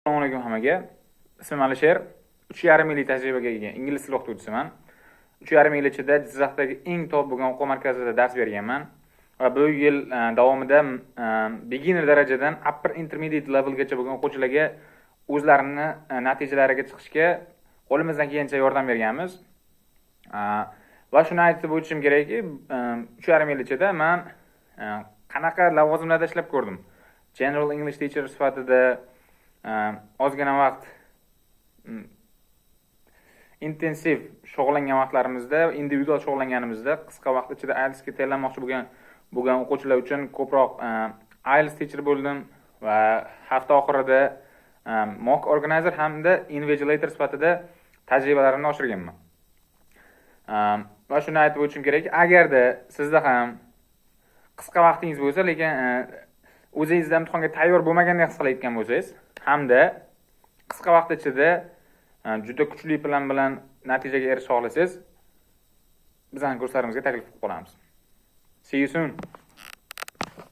Assalomu alaykum hammaga. Ismim Alisher. 3,5 yillik tajribaga ega ingliz tili o'qituvchisiman. 3,5 yil ichida Jizzaxdagi eng top bo'lgan o'quv markazida dars berganman. Va bu yil davomida beginner darajadan upper intermediate levelgacha bo'lgan o'quvchilarga o'zlarini natijalariga chiqishga qo'limizdan kelgancha yordam berganmiz. Va shuni aytib o'tishim kerakki, 3,5 yil ichida man qanaqa lavozimlarda ishlab ko'rdim. General English teacher sifatida ozgina vaqt intensiv shug'ullangan vaqtlarimizda, individual shug'ullanganimizda qisqa vaqt ichida IELTSga tayyorlanmoqchi bo'lgan o'quvchilar uchun ko'proq IELTS teacher bo'ldim va hafta oxirida mock organizer hamda invigilator sifatida tajribalarimni oshirganman. Va shuni aytib o'tishim kerakki, agarda sizda ham qisqa vaqtingiz bo'lsa, lekin o'zingizda imtihonga tayyor bo'lmagandek his qilayotgan bo'lsangiz hamda qisqa vaqt ichida juda kuchli plan bilan natijaga erisha xohlasangiz, bizning kurslarimizga taklif qilib qolamiz. See you soon.